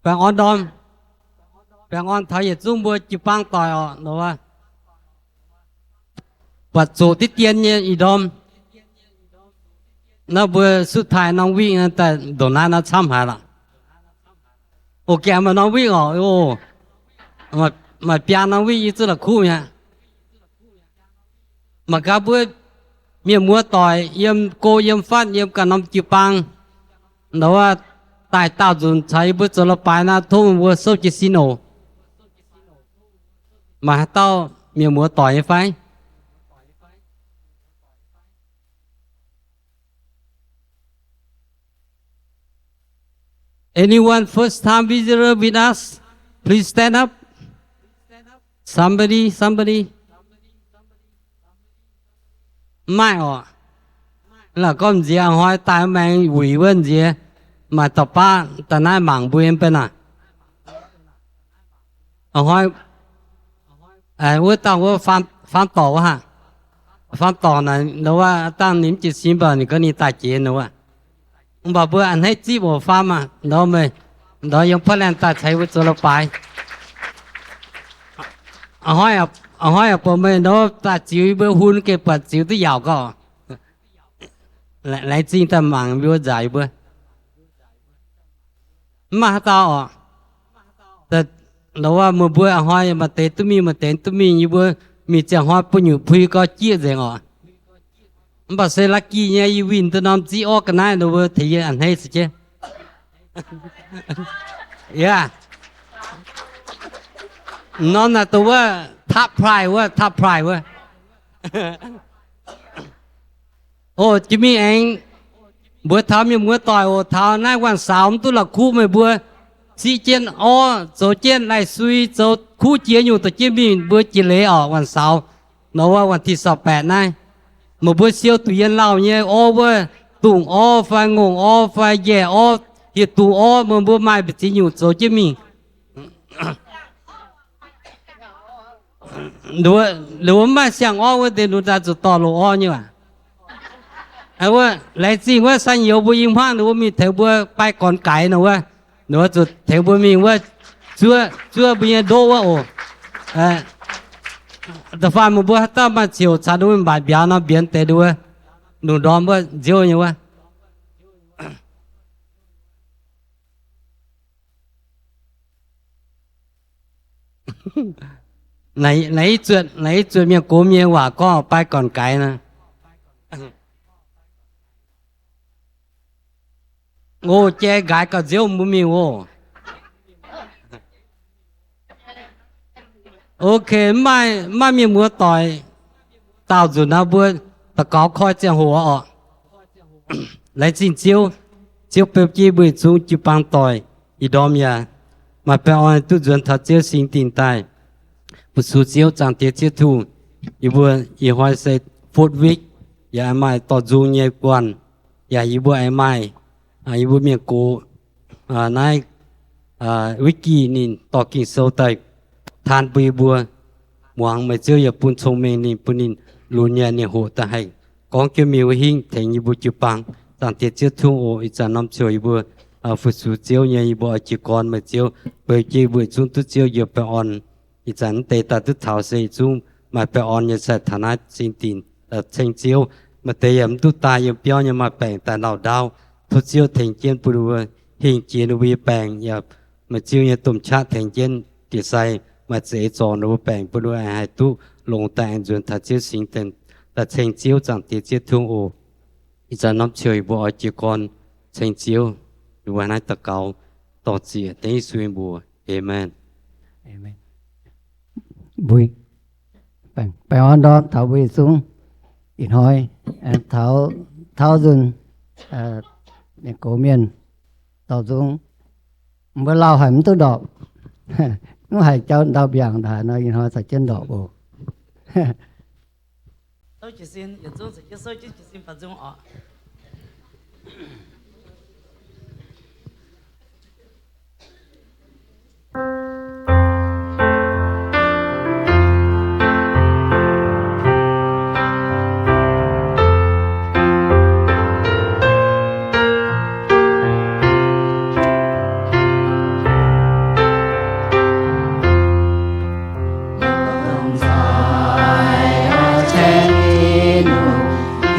Baengh orn ndorm, baengh orn taux yietc zungv mbuo jiu-baang doic oc. Buatc zoqc diqv dien nyei ih ndorm. Naaiv mbuo sutv taaih norm wingh daaih ndongc naaiv nor camv haic lorqc. O, gaengh maaih norm wingh oc. Maaih biaa norm wingh yie zungv la'kuqv mi'aqv. Mangc gaax mbuo mienh muoz doic yiem go yiem fatv yiem ganh norm jiu-baang, ndau wuov daaih daauh nzunc caux yie mbuo zoux leiz-baaix naaiv, tov mbuo souv jiez sin oc. Maaih haaix dauh mienh muoz doic nyei fai? Anyone first time visitor with us? Please stand up. Somebody, somebody. Mv maaih oc. La'gormv nziex a'hnoi daaih maengx wuic wuov nziex, maaih dauh baav daaih naaiv mangc mbuo yiem benx naaic. A'hnoi wuov dauh wuov faam dorngc wuov haic. Faam dorngc naaic, ndau wuov dangh ninh mv jiez sin mv baac ninh gorngv ninh daaih jiex ndau wuov. Mv baac mbuo a'hneiv zipv oc faam aac, ndau meih, ndau yiem Portland daaih caux mbuo zoux leiz-baaix. A'hnoi a'buoc meih ndau daaih ziux yie mbuo hun gengh buatc ziux duqv yaauc gauh. Laengz zingh daaih mangc mbuo nzaaux yie mbuo. Mv maaih haaix dauh oc. Ndau wuov meih mbuo a'hnoi maaih deix duqv mingh, maaih deix duqv mingh, yie mbuo mingh ziangh hnoi bun nyutc pui gau jieqv nzengc oc. Mv baac se lucky nyei, yie winh duqv norm ziqv orv ga'naaiv, ndau wuov tengx yie a'hneiv se jienv. Yaac norm naaic dongh wuov top prize wuov, top prize wuov. O, jiex mingh aengx mbuox taux mienh muoz doic oc, taux naaiv วันเสาร์ mv duqv la'kuqv, meih mbuo ziqv jienv orv, zoux jienv lai-sui, zoux kuv jiex nyungc dorh jienv mingh mbuo jiex leiz oc. วันเสาร์ nor wuov วันที่สิบแปด naaiv, meih mbuo siou duqv yiem lauh nyei orv wuov, dungz orv fai ngongh orv fai njaih orv, hieh dungz orv, meih mbuo maaih mbu'ziex nyungc zoux jienv mingh. Ninh mbuo mv maaih siang-orv wuov deix, ninh mbuo daaih zuqc dorh loz-orv nyei aac. Wuov laengz zingh wuov sanh youz mbuo i hmuangv ninh mbuo mingh tengx mbuo bai gorn gaix nor wuov, ninh mbuo zuqc tengx mbuo mingh wuov, zuov, zuov mbuo nyei ndoqv wuov oc. Da'faanh meih mbuo haaix dauh maaih ziouc caux ninh mbuo mbatc mbiauz nor, mbienx deix ninh mbuo lungh ndorm wuov nziouv nyei wuov. Naaiv i zuotc, naaiv i zuotc mienh gox mienh waac gorngv bai gorn gaix nor. O, jai nqaaix gauh nziouv mbuo mingh oc. Ok, mv maaih, mv maaih mienh muoz doic, daauh nzunc nor mbuo daux gaux koi ziangh hoc oc. Laengz zingh Ziouv. Ziouv beu jienv mbuo yietc zungv jiu-baang doic ih ndorm yaac maaih baengh orn duqv nzuonx taux Ziouv singx dingh daaih fu-sux Ziouv. Zaangc Diex Ziouv Tin-Hungh, yie mbuo ih hnoi se fourth week, yaac maaih dorh nzung nyei guanh, yaac yie mbuo aengx maaih, yie mbuo mienh gox, naaiv Vicky ninh dorh Ging-Sou daaih taan bun yie mbuo muangx. Meih Ziouv yaac bun cong-mengh ninh, bun ninh lunx nyanc, ninh hoqc daaih haih gorngv jienv mingh wuov hingv tengx yie mbuo jiu-baang. Zaangc Diex Ziouv Tin-Hungh oc, ih zanc norm ziouc yie mbuo fu-sux Ziouv nyei, yie mbuo oix jiez gorn meih Ziouv beu jienv mbuo yietc zungv duqv Ziouv njoux baengh orn. Ih zanc mv deix daaih duqv taux se yietc zungv maaih baengh orn nyei sai taux naaiv singx dingc ceng Ziouv. Maaih deix yaac mv duqv daaih, yiem biauv nyei maaih baengc daaih lauh ndaauv. Tov Ziouv tengx jienv bun ninh mbuo hingh jiex ninh mbuo nyei baengc, yaac meih Ziouv nyei domh qaqv tengx jienv geh sai maaih za'eix zorc ninh mbuo baengc bun ninh mbuo aengx haih duqv longx daaih aengx nzuonx taux Ziouv singx daaih ceng Ziouv. Zaangc Diex Ziouv Tin-Hungh oc, ih zanc norm ziouc yie mbuo oix jiez gorn ceng Ziouv. Yie mbuo naaiv daux gaux dorh ziec dengv Yesu nyei mbuox. Aamen. Baengh orn ndorm taux mbuo yietc zungv ih hnoi, taux, taux nzunc, mienh gox mienh dorh nzung. Mbuo lauh haic mv duqv ndorpc. Mv haic jauv ndau mbiaangc haic nor, ih hnoi caux jienv ndorpc oc.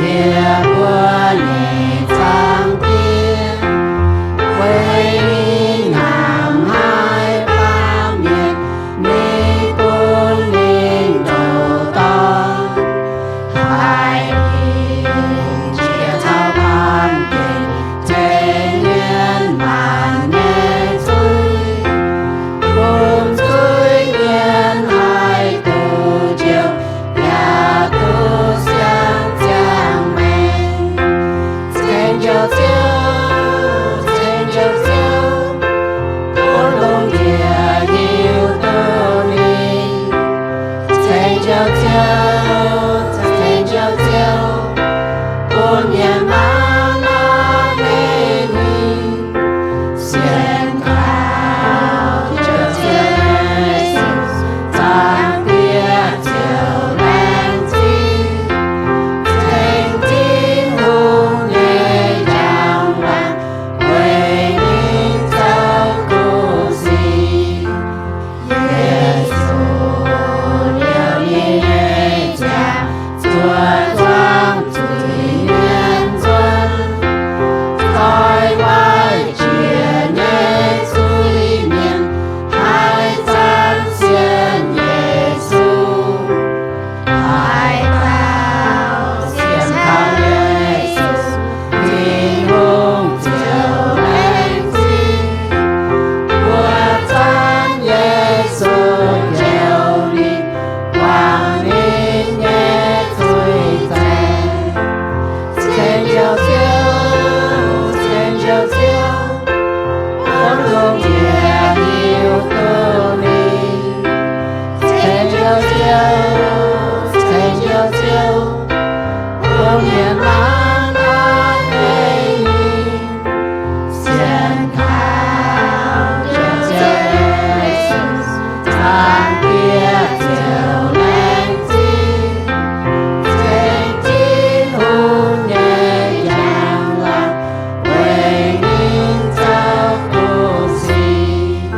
Yie mbuo nyei Zaangc Diex, weic ninh hnamv haic baamh mienh, ninh bun ninh ndoh dorn, haih jiex caux baamh mienh, ceix mienh maanc nyei zuiz, bun zuiz-mienh haih duqv njoux, yaac duqv siang ziangh maengx. Ceng Ziouv, Ceng Ziouv, bun lungh ndiev hiuv duqv ninh. Ceng Ziouv, Ceng Ziouv, bun mienh maanc maanc nyei ninh. Sienx kaux Ziouv Yesu, Zaangc Diex ziouc laengz zingh. Ceng Tin-Hungh nyei njang-laangc, weic ninh zoux kuv sic. Yesu liouh ninh nyei ziangh zuoqv zuangx zuiz-mienh nzuonx, zoix waaic jiex nyei zuiz-mienh haih zanc sienx Yesu. Haaix dauh sienx kaux Yesu, Tin-Hungh ziouc laengz zingh. Mbuo zanc Yesu njoux ninh, guangc ninh nyei zuiz zaengc. Ceng Ziouv, Ceng Ziouv, bun lungh ndiev hiuv duqv ninh. Ceng Ziouv, Ceng Ziouv, bun mienh maanc maanc nyei ninh. Sienx kaux Ziouv Yesu, Zaangc Diex ziouc laengz zingh. Ceng Tin-Hungh nyei njang-laangc, weic ninh zoux kuv sic.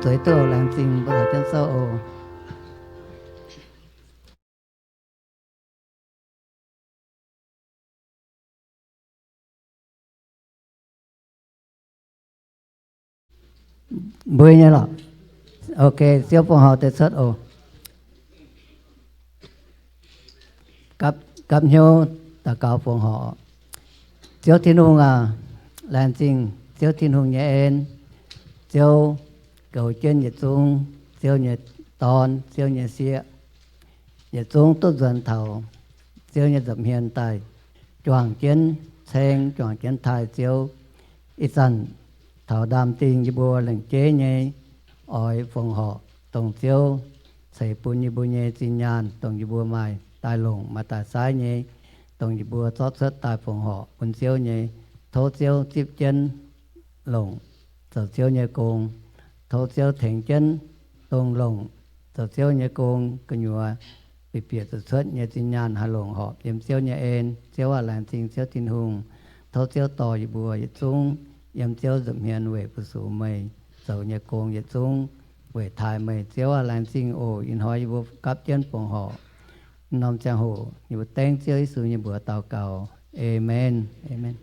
Zueiz duqv laengz zingh mbuo taux jienv souv oc. Mbuo nyei lorqc. Ok, Ziouv fongc horc deix cuotv oc. Gapv, gapv hnyouv daux gaux fongc horc. Ziouv Tin-Hungh aac, laengz zingh Ziouv Tin-Hungh nyei en. Ziouv goux jienv yietc zungv Ziouv nyei dorn, Ziouv nyei sieqv, yietc zungv duqv nzuonx taux Ziouv nyei nza'hmien daaih juangc jienv ceng, juangc jienv taaih Ziouv. Ih zanc taux ndaam-dingh yie mbuo lengc jeiv nyei oix fongc horc dongh Ziouv ceix bun yie mbuo nyei zinh nyaanh, dongh yie mbuo maaih daaih longc maaih daaih saaiv nyei, dongh yie mbuo zorqv cuotv daaih fongc horc bun Ziouv nyei. Tov Ziouv zipv jienv longc zoux Ziouv nyei gong. Tov Ziouv tengx jienv dongh longc zoux Ziouv nyei gong gu'nyuoz bieqc bieqc zuqc cuotv nyei zinh nyaanh haih longc horpc yiem Ziouv nyei en. Ziouv aac, laengz zingh Ziouv Tin-Hungh. Tov Ziouv dorh yie mbuo yietc zungv yiem Ziouv nza'hmien weic fu-sux meih zoux nyei gong yietc zungv weic taaih meih. Ziouv aac, laengz zingh oc. Ih hnoi yie mbuo gapv jienv fongc horc norm ziangh hoc, yie mbuo dengv Ziouv Yesu nyei mbuox daux gaux. Aamen. Aamen.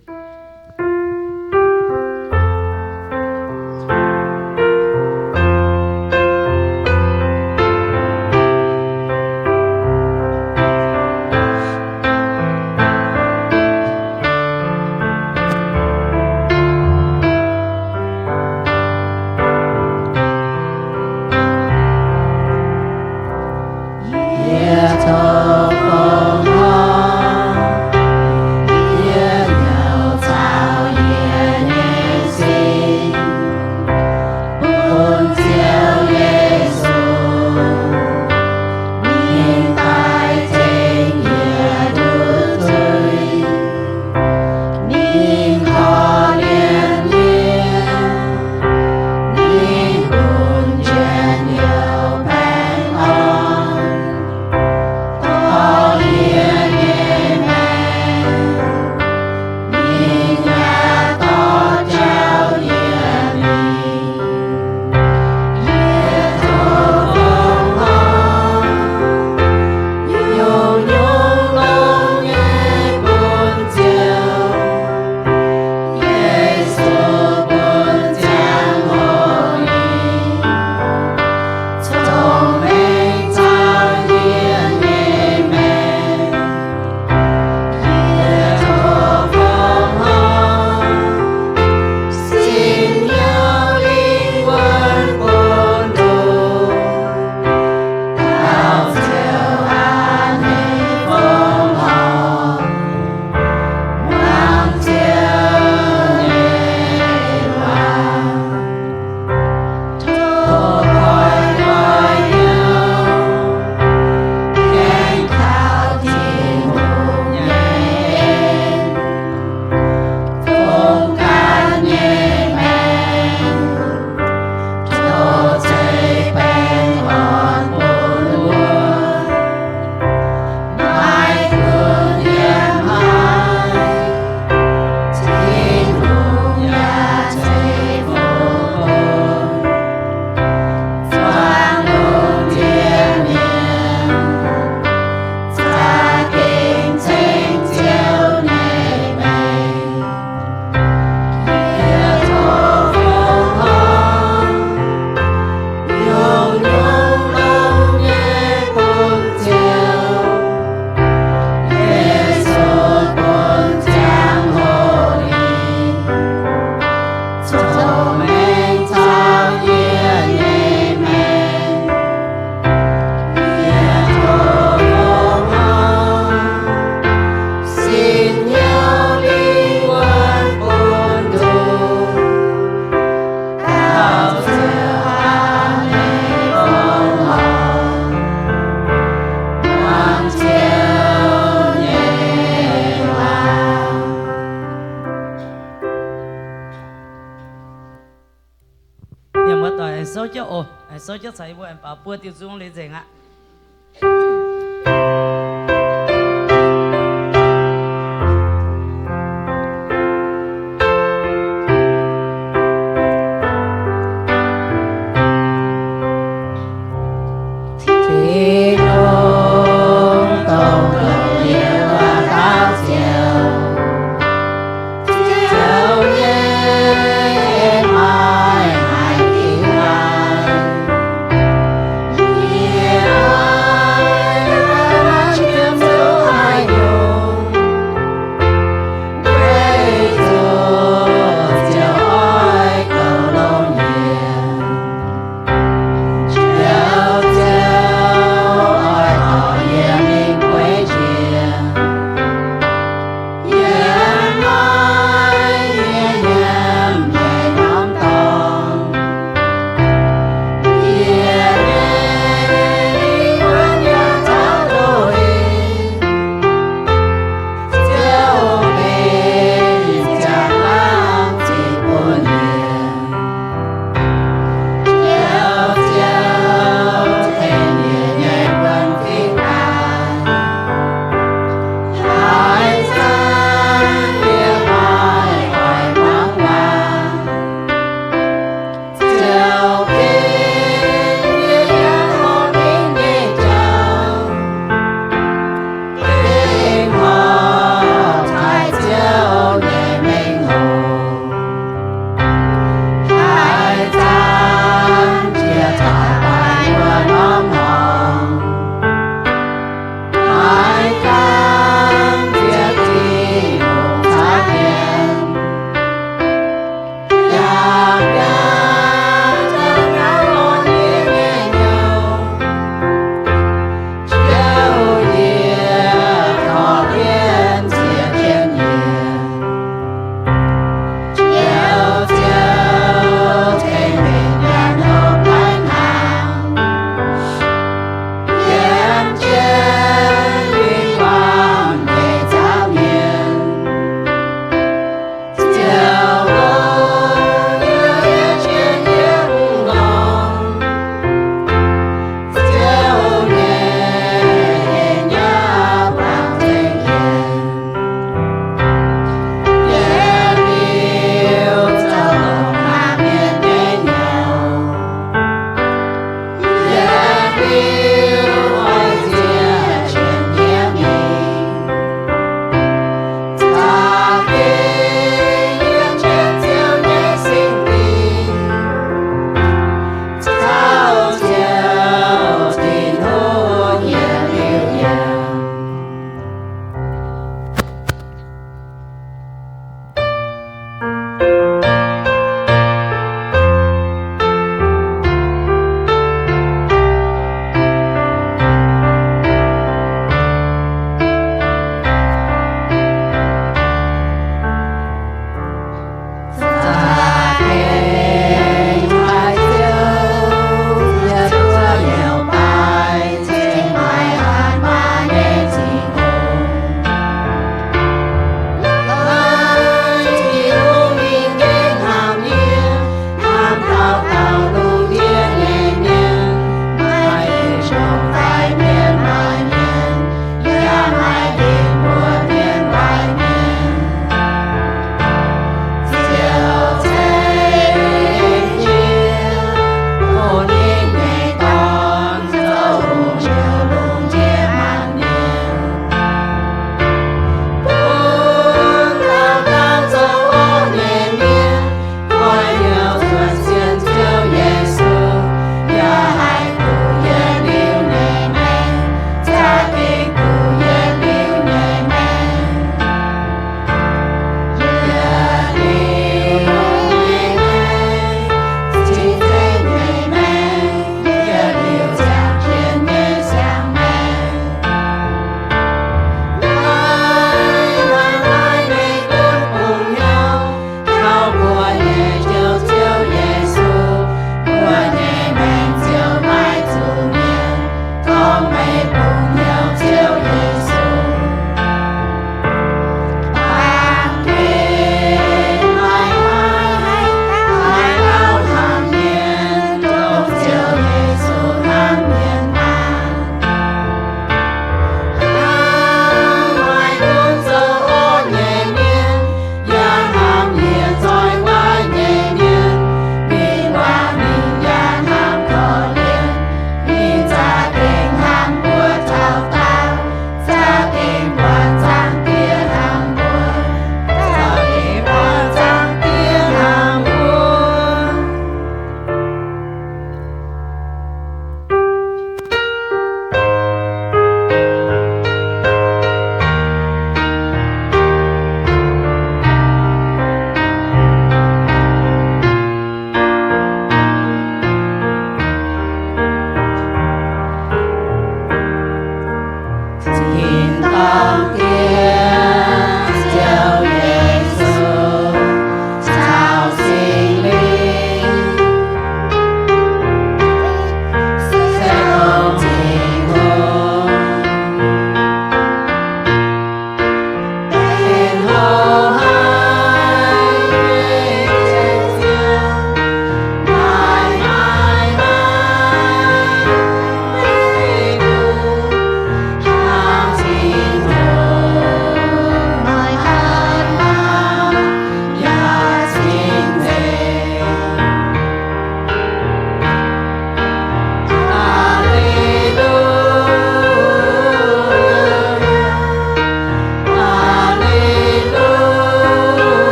Mienh muoz-doic aengx souv jienv oc. Aengx souv jienv caux yie mbuo aengx baaux buov diuh nzung leiz nzengc aqv.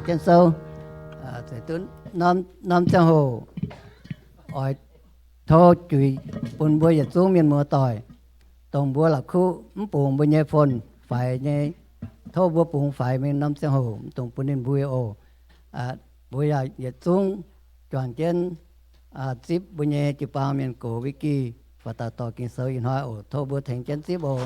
jienv souv. Zeiz duqv norm, norm ziangh hoc oix tov juix bun mbuo yietc zungv mienh muoz-doic, dongh mbuo la'kuqv mv bungx mbuo nyei phone faix nyei, tov mbuo bungx faix mingh norm ziangh hoc, mv dungx bun ninh mbui oc. Mbuo yaac yietc zungv juangc jienv zipv mbuo nyei jiu-baang mienh gox Vicki, fataux dorh Ging-Sou ih hnoi oc. Tov mbuo tengx jienv zipv oc.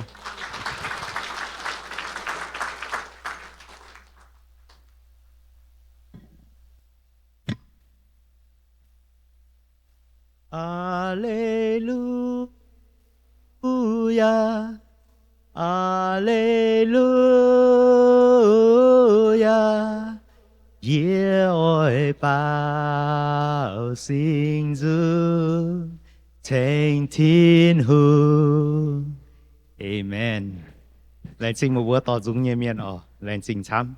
Aa^le^lu^yaa, aa^le^lu^yaa, yie oix baaux singx nzunc ceng Tin-Hungh. Amen. Laengz zingh meih mbuo dorh nzung nyei mienh oc. Laengz zingh camv.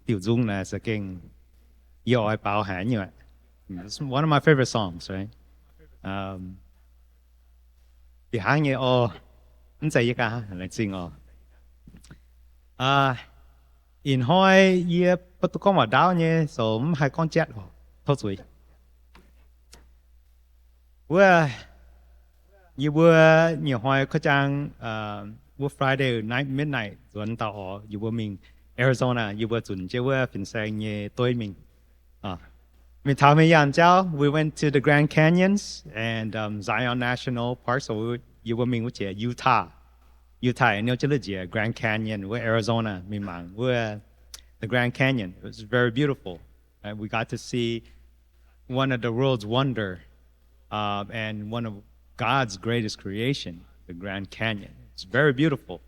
Diuh nzung naaiv za'gengh yie oix baaux haic nyei. It's one of my favorite songs, right? Ih hnangv nyei oc. Mv zeiz yie ganh, laengz zingh oc. Ih hnoi yie baav duqv gorngv waac ndaauv nyei, so mv haih gorngv jatv oc. Tov zuiz. Wuov, yie mbuo nyei hnoi ka'jang, wuov Friday night midnight nzuonx dauh oc, yie mbuo mingh Arizona, yie mbuo zunc jienv wuov fin-saeng nyei dueiv mingh. Mingh taux mingh yangh jauv, we went to the Grand Canyons and Zion National Park, so yie mbuo mingh wuov jiex Utah. Utah niouv jienv luv njiec Grand Canyon, wuov Arizona mingh mangc wuov the Grand Canyon. It was very beautiful. We got to see one of the world's wonder, uh, and one of God's greatest creation, the Grand Canyon. It's very beautiful.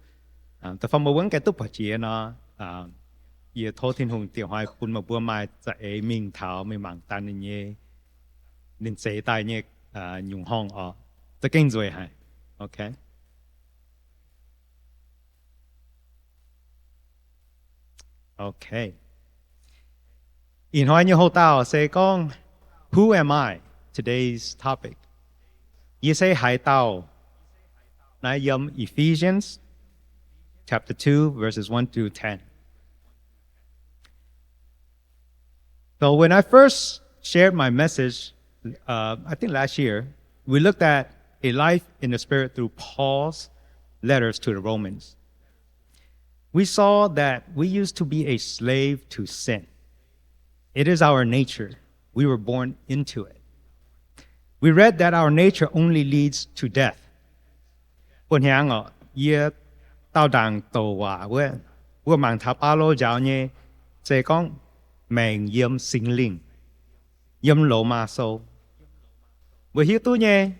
Da'faanh mbuo wuov gaengh duqv buatc jiex nor, yie tov Tin-Hungh diuh hnoi bun meih mbuo maaih za'eix mingh taux mingh mangc daaih ninh nyei, ninh zeix daaih nyei nyungc horngh oc. Za'gengh nzueic haic. Okay. Okay. Ih hnoi nyei houx-dauh se gorngv, Who am I? Today's topic. Yie se haaix dauh? Naaiv yiem Ephesians chapter two, verses one through ten. So when I first shared my message, uh, I think last year, we looked at a life in the Spirit through Paul's letters to the Romans. We saw that we used to be a slave to sin. It is our nature. We were born into it. We read that our nature only leads to death. Bun hnyangx oc, yie daauh ndaangc douc waac wuov, mbuo mangc taux Baulo njaaux nyei, se gorngv maengc yiem Singx Lingh, yiem Lomaa Sou. Mbuo hiuv duqv nyei,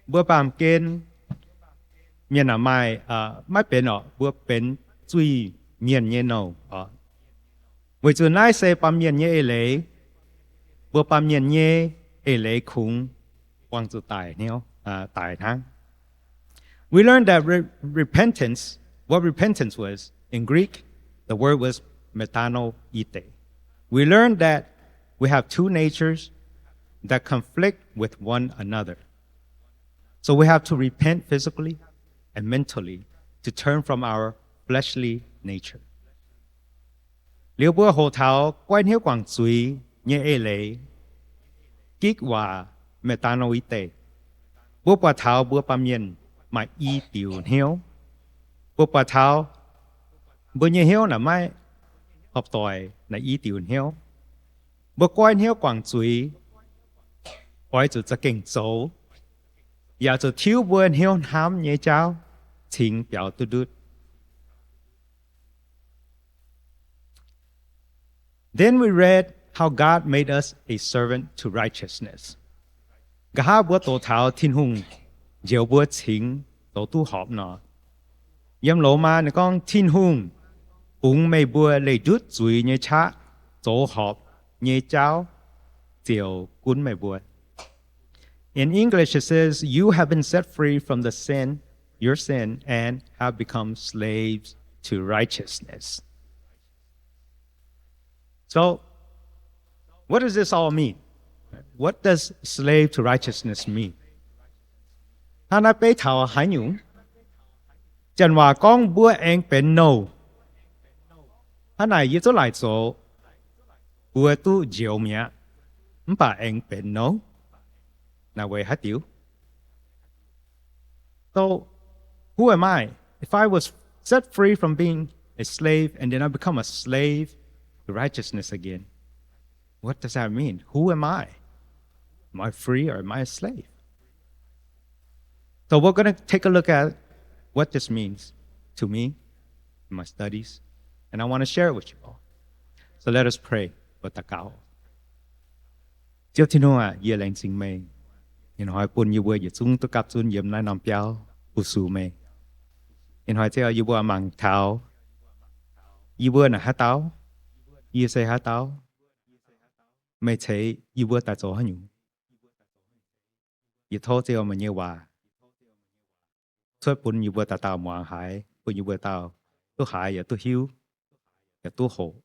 mbuo baamh gen mienh aah, maaih, maiv benx oc, mbuo benx zuiz-mienh nyei nouh oc. Weic zuqc naaiv se baamh mienh nyei eix leiz, mbuo baamh mienh nyei eix leiz kungx buangh zuqc daic hnyouv, daic hnangv. We learned that re- repentance, what repentance was in Greek, the word was metanoite. We learned that we have two natures that conflict with one another. So we have to repent physically and mentally to turn from our fleshly nature. Liuz mbuo hoqc taux goiv hnyouv guangc zuiz nyei eix leiz, Gikc waac metanoite, mbuo buatc taux mbuo baamh mienh maaih i diuc hnyouv. Mbuo buatc taux mbuo nyei hnyouv naaic maiv horpc doic, naaic i diuc hnyouv. Mbuo goiv hnyouv guangc zuiz, oix zuqc za'gengh zoux, yaac zuqc tiuv mbuo hnyouv hnamv nyei jauv cingx biaux duqv ndutv. Then we read how God made us a servant to righteousness. Nqa'haav mbuo doqc taux Tin-Hungh njoux mbuo cingx zoux duqv horpc nor, yiem Lomaa ninh gorngv, Tin-Hungh bungx meih mbuo leih ndutv zuiz nyei qaqv zoux horpc nyei jauv ziouc gunv meih mbuo. In English, it says, You have been set free from the sin, your sin, and have become slaves to righteousness. So, what does this all mean? What does slave to righteousness mean? Hnangv naaiv beiv taux haaix nyungc? Janx waac gorngv mbuo aengx benx nouh. Hnangv naaic yie zungv laaic zoux, mbuo duqv njoux mi'aqv, mv baac aengx benx nor, naaic weic haaix diuc? So, who am I? If I was set free from being a slave and then I become a slave to righteousness again, what does that mean? Who am I? Am I free or am I a slave? So we're going to take a look at what this means to me in my studies, and I want to share it with you all. So let us pray. Mbuo daux gaux. Ziouv Tin-Hungh aac, yie laengz zingh meih. Ih hnoi bun yie mbuo yietc zungv duqv gapv zunv yiem naaiv norm biauv fu-sux meih. Ih hnoi Ziouv, yie mbuo mangc taux yie mbuo naaic haaix dauh, yie se haaix dauh, meih ceix yie mbuo daaih zoux haaix nyungc. Yie tov Ziouv meih nyei waac cuotv bun yie mbuo dauh dauh muangx haiz, bun yie mbuo dauh duqv haiz yaac duqv hiuv, yaac duqv hoqc.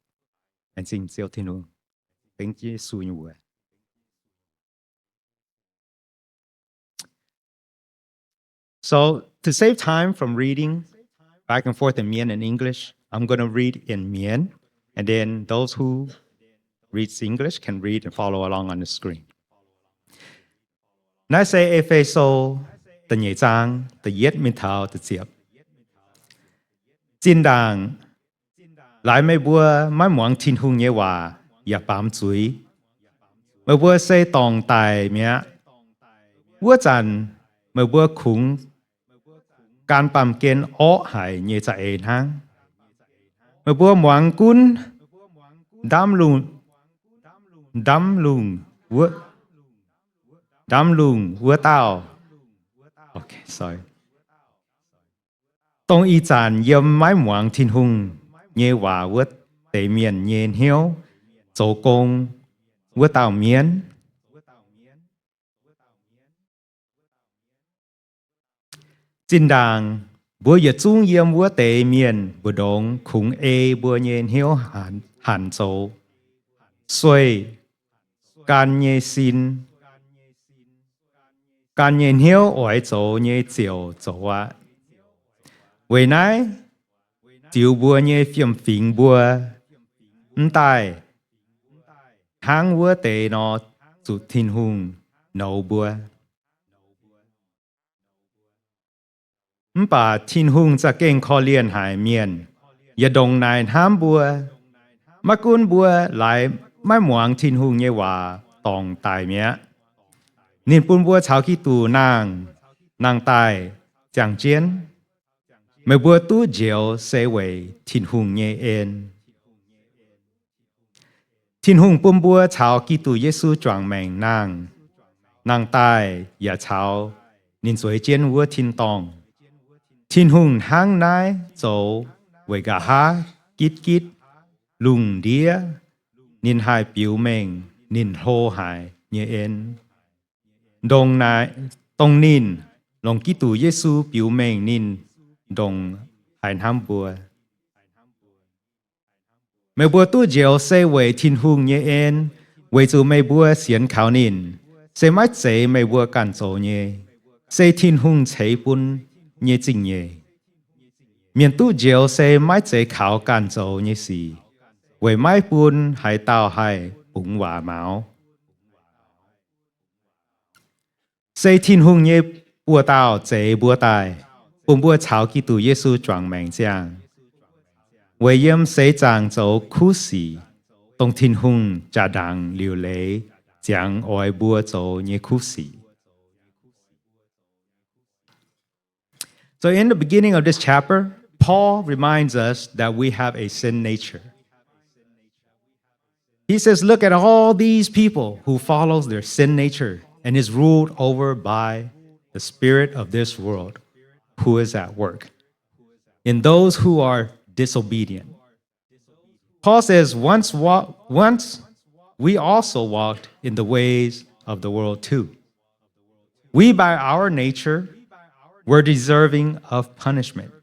Laengz zingh Ziouv Tin-Hungh. Dengv Yesu nyei mbuox. So, to save time from reading back and forth in Mien and English, I'm going to read in Mien, and then those who read English can read and follow along on the screen. Naaiv se E^fe^so da'nyeic zaang da'yietv mingh taux da'ziepc. Zinh ndaangc laaix meih mbuo maiv muangx Tin-Hungh nyei waac yaac baamz zuiz, meih mbuo se dorngc daic mi'aqv. Wuov zanc meih mbuo kungx gan baamh gen orqv haic nyei za'eix hnangv. Meih mbuo muangx gunv ndaamv-lungh, ndaamv-lungh wuov, ndaamv-lungh wuov dauh, dongh ih zanc yiem maiv muangx Tin-Hungh nyei waac wuov deix mienh nyei hnyouv zoux gong wuov dauh mienv. Zinh ndaangc mbuo yietc zungv yiem wuov deix mienh mbu'ndongx kungx ei mbuo nyei hnyouv hanc zoux, sueih gan nyei sin, gan nyei hnyouv oix zoux nyei ziouc zoux aqv. Weic naaiv ziux mbuo nyei fiem-fingx mbuo mv daaih hnangv wuov deix nor zuqc Tin-Hungh nouz mbuo. Mv baac Tin-Hungh za'gengh korv-lienh haic mienh, yaac ndongc naaic hnamv mbuo. Maiv gunv mbuo laaix maiv muangx Tin-Hungh nyei waac dorngc daic mi'aqv, ninh bun mbuo caux Giduc nangh, nangh daaih ziangh jienv. Meih mbuo duqv njoux se weic Tin-Hungh nyei en. Tin-Hungh bun mbuo caux Giduc Yesu juangc maengc nangh, nangh daaih yaac caux ninh zueiz jienv wuov tin-dorngh. Tin-Hungh hnangv naaiv zoux weic nqa'haav gitv gitv lungh ndiev ninh haih biux mengh ninh hlo haic nyei en, ndongc naaic, dongh ninh longc Giduc Yesu biux mengh ninh ndongc haaix hnamv mbuo. Meih mbuo duqv njoux se weic Tin-Hungh nyei en, weic zuqc meih mbuo sienx kaux ninh. Se maiv zeiz meih mbuo ganh zoux nyei, se Tin-Hungh ceix bun nyei zingh nyeic. Mienh duqv njoux se maiv zeiz kaux ganh zoux nyei sic, weic maiv bun haaix dauh haih bungx waac mauz. Se Tin-Hungh nyei buoz-dauh zeix mbuo daaih, bun mbuo caux Giduc Yesu juangc maengc ziangh, weic yiem seix zaangc zoux kuv sic, dongh Tin-Hungh jaa-ndaangc liuc leiz ziangx oix mbuo zoux nyei kuv sic. So in the beginning of this chapter, Paul reminds us that we have a sin nature. He says, look at all these people who follows their sin nature and is ruled over by the spirit of this world, who is at work in those who are disobedient. Paul says, once, wa- once we also walked in the ways of the world too. We, by our nature, were deserving of punishment.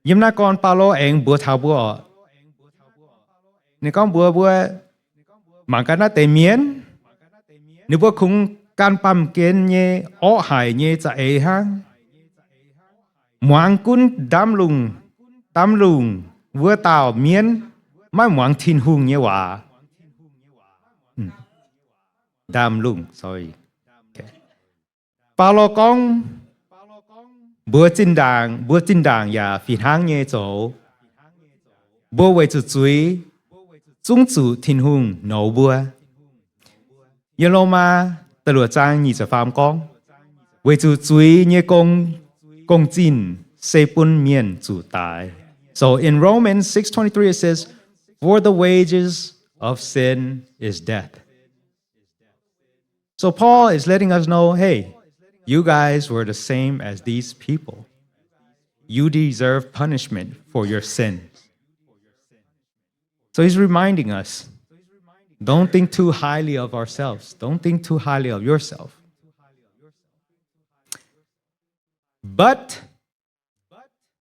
Yiem naaiv gorn Baulo aengx mbuox taux mbuo oc. Ninh gorngv mbuox mbuo, mangc gaax naaiv deix mienh, ninh mbuo kungx gan baamh gen nyei orqv haic nyei za'eix hnangv. Muangx gunv ndaamv-lungh, ndaamv-lungh wuov dauh mienv maiv muangx Tin-Hungh nyei waac. Ndaamv-lungh, sorry. Faalo gorngv, mbuo zinh ndaangc, mbuo zinh ndaangc yaac fih hnangv nyei zoux. Mbuo weic zuqc zuiz zungv zuqc Tin-Hungh nouz mbuo. Yiem Lomaa da'luoqc zaang nyic ziepc faam gorngv, weic zuqc zuiz nyei gong, gong-zinh se bun mienh zuqc daic. So in Romans six twenty-three it says, "For the wages of sin is death." So Paul is letting us know, hey, you guys were the same as these people. You deserve punishment for your sins. So he's reminding us, don't think too highly of ourselves. Don't think too highly of yourself. But,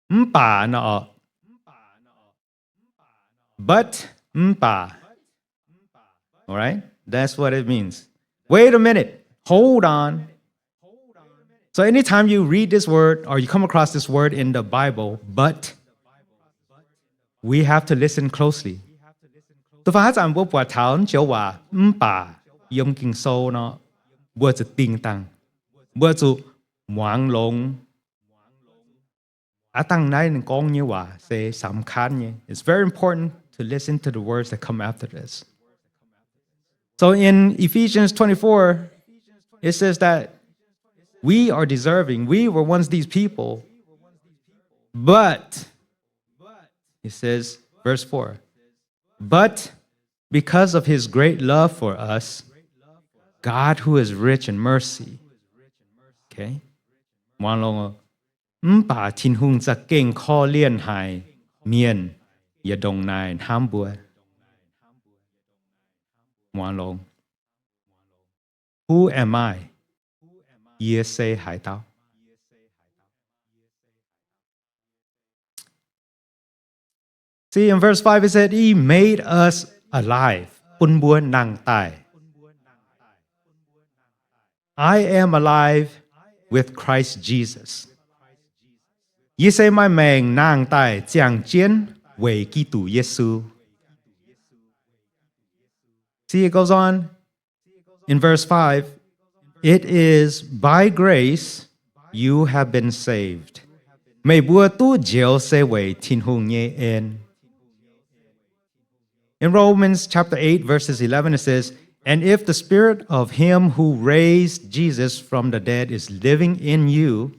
mv baac nor, but, mv baac. All right? That's what it means. Wait a minute. Hold on. So anytime you read this word or you come across this word in the Bible, but, we have to listen closely. Da'faanh haaix zanc mbuo buatc taux naaiv joux waac mv baac yiem Ging-Sou nor, mbuo zuqc dingh dangh, mbuo zuqc muangx longx. Aav dangh naaiv ninh gorngv nyei waac se สำคัญ nyei. It's very important to listen to the words that come after this. So in Ephesians twenty-four, it says that we are deserving. We were once these people. But, it says, verse four, "But because of his great love for us, God, who is rich in mercy." Okay? Muangx longx. Mv baac Tin-Hungh za'gengh korv-lienh haic mienh, yaac ndongc naaic hnamv mbuo. Muangx longx. Who am I? Yie se haaix dauh? See, in verse five it said, "He made us alive." Bun mbuo nangh daaih. "I am alive with Christ Jesus." Yie se maaih maengc nangh daaih ziangh jienv weic Giduc Yesu. See, it goes on in verse five, "It is by grace you have been saved." Meih mbuo duqv njoux se weic Tin-Hungh nyei en. In Romans chapter eight, verses eleven, it says, "And if the spirit of him who raised Jesus from the dead is living in you,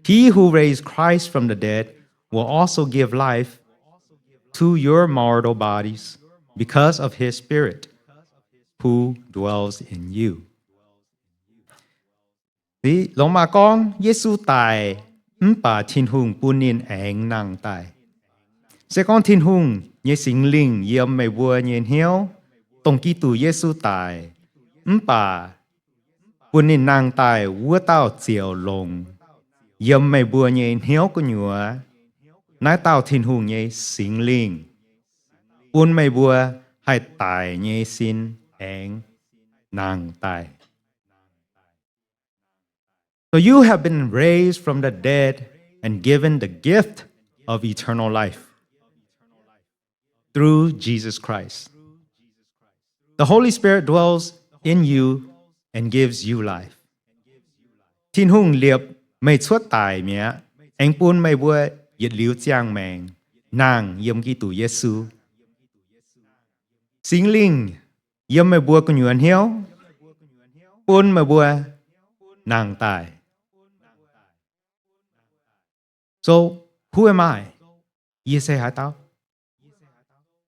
he who raised Christ from the dead will also give life to your mortal bodies because of his spirit who dwells in you." Longc maah gorngv Yesu daic, mv baac Tin-Hungh bun ninh aengx nangh daaih. Se gorngv Tin-Hungh nyei Singx Lingh yiem meih mbuo nyei hnyouv, dongh Giduc Yesu daic, mv baac bun ninh nangh daaih wuov dauh ziouc longc yiem meih mbuo nyei hnyouv gu'nyuoz naaiv dauh Tin-Hungh nyei Singx Lingh, bun meih mbuo haih daic nyei sin aengx nangh daaih. So you have been raised from the dead and given the gift of eternal life through Jesus Christ. The Holy Spirit dwells in you and gives you life. Tin-Hungh liepc meih cuotv daic mi'aqv, aengx bun meih mbuo yietc liuz ziangh maengc nangh yiem Giduc Yesu. Singx Lingh yiem meih mbuo gu'nyuoz hnyouv, bun meih mbuo nangh daaih. So, who am I? Yie se haaix dauh?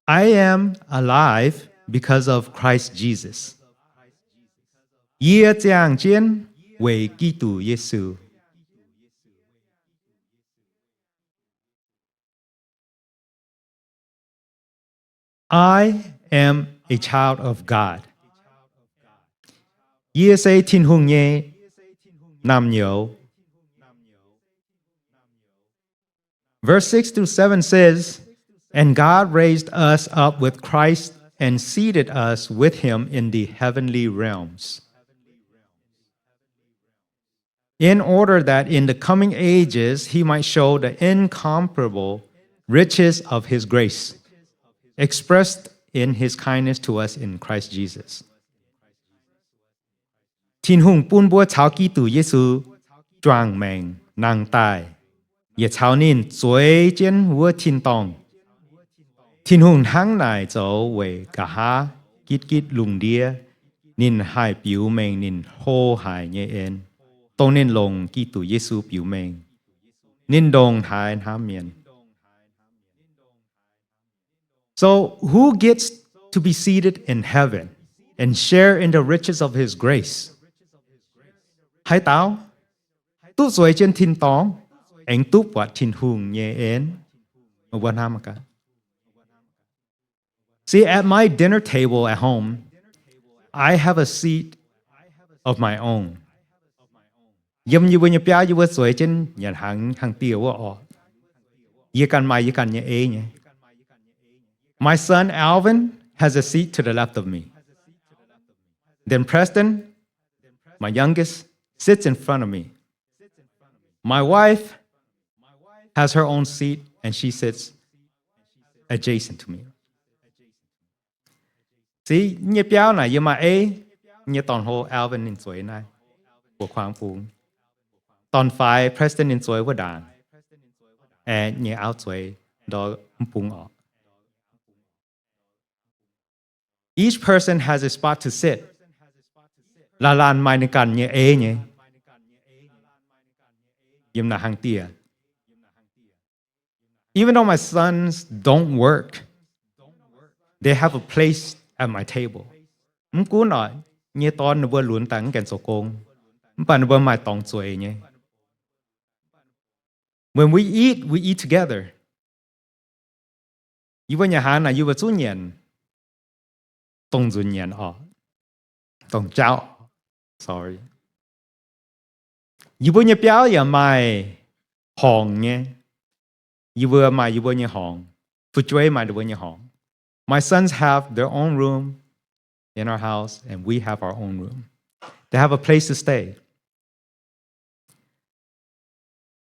I am alive because of Christ Jesus. Yie ziangh jienv weic Giduc Yesu. I am a child of God. Yie se Tin-Hungh nyei naamh nyouz. Verse six through seven says, "And God raised us up with Christ and seated us with him in the heavenly realms, in order that in the coming ages he might show the incomparable riches of his grace, expressed in his kindness to us in Christ Jesus. Tin-Hungh bun mbuo caux Giduc Yesu juangc maengc nangh daaih, yaac caux ninh zueiz jienv wuov tin-dorngh. Tin-Hungh hnangv naaic zoux weic nqa'haav gitv gitv lungh ndiev, ninh haih biux mengh ninh hlo haic nyei en, dongh ninh longc Giduc Yesu biux mengh. Ninh ndongc haaix hnamv mienh. So, who gets to be seated in heaven and share in the riches of his grace? Haaix dauh duqv zueiz jienv tin-dorngh, aengx duqv buatc Tin-Hungh nyei en? Mbuo hnamv gaax. See, at my dinner table at home, I have a seat of my own. Yiem yie mbuo nyei biauv yie mbuo zueiz jienv nyanc hnaangx hnangv dieh wuov orqc, yie ganh maaih yie ganh nyei ei nyei. My son Alvin has a seat to the left of me. Then Preston, my youngest, sits in front of me. My wife has her own seat and she sits adjacent to me. See, nyei biauv naaic yie maaih ei, nyei dorn-hlo Alvin ninh zueiz naaiv, buo kuaang bung. Dorn-faix Preston ninh zueiz wuov ndaangc, aengx nyei auv zueiz ndor mv bung orqc. Each person has a spot to sit. Laanh laanh maaih ninh ganh nyei ei nyei. Yiem naaiv hnangv dieh. Even though my sons don't work, they have a place at my table. Mv gunv oc, nyei dorn ninh mbuo lunx daaih mv gaengh zoux gong, mv baac ninh mbuo maaih dorngx zueiz nyei. When we eat, we eat together. Yie mbuo nyanc hnaangx naaic yie mbuo zuqc nyanc, dongh nzunc nyanc orqc, dongh jauv, sorry. Yie mbuo nyei biauv yaac maaih horngc nyei. Yie mbuo maaih yie mbuo nyei horngc. Fu'jueiv maaih ninh mbuo nyei horngc. My sons have their own room in our house, and we have our own room. They have a place to stay.